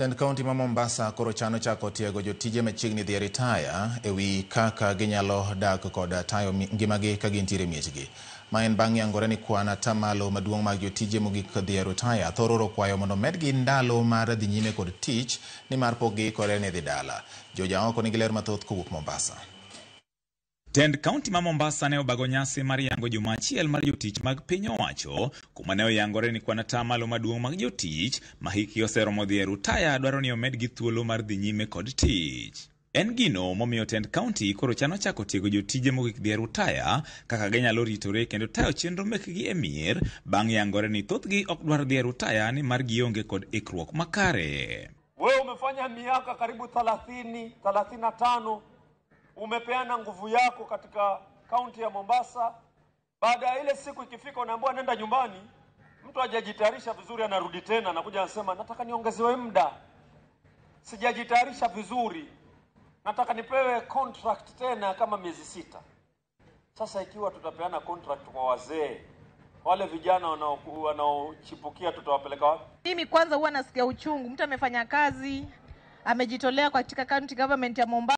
Tend kaunti ma Mombasa koro chano chako tiego jotije machiegni dhi e ritaya ewi kaka ginyalo dak kod tayo ngimagi ka gintiere e miechgi. Ma en bang' yangore ni kwan atamalo maduong' mag jotije mogik dhi e ritaya thoro oro kwayo mondo medgi ndalo mar dhi nyime kod tich nimar pok giikore ne dhi dala. George Aoko nigi ler mathoth kowuok Mombasa. Tend kaunti ma Mombasa ne obago nyasi mar yango juma achiel mar jotich mag piny owacho, kuma ne oyangore ni kwan atamalo maduong' mag jotich ma hikgi oseromo dhi e rutaya dwaro ni omedgi thuolo mar dhi nyime kod tich. En gino momiyo tend kaunti koro chano chako tiego jotije mogik dhi e rutaya kaka ginyalo ritore kendo tayo chenro mekgi e mier bang' yangore ni thothgi ok dwar dhi e rutaya nimar gionge kod ikruok makare. Wewe umefanya miaka karibu 30, 35, umepeana nguvu yako katika kaunti ya Mombasa. Baada ya ile siku ikifika, unaambiwa nenda nyumbani, mtu hajajitayarisha vizuri, anarudi tena, anakuja anasema nataka niongezewe muda, sijajitayarisha vizuri, nataka nipewe contract tena kama miezi 6. Sasa ikiwa tutapeana contract kwa wazee, wale vijana wanaochipukia tutawapeleka wapi? Mimi kwanza huwa nasikia uchungu, mtu amefanya kazi, amejitolea katika county government ya Mombasa.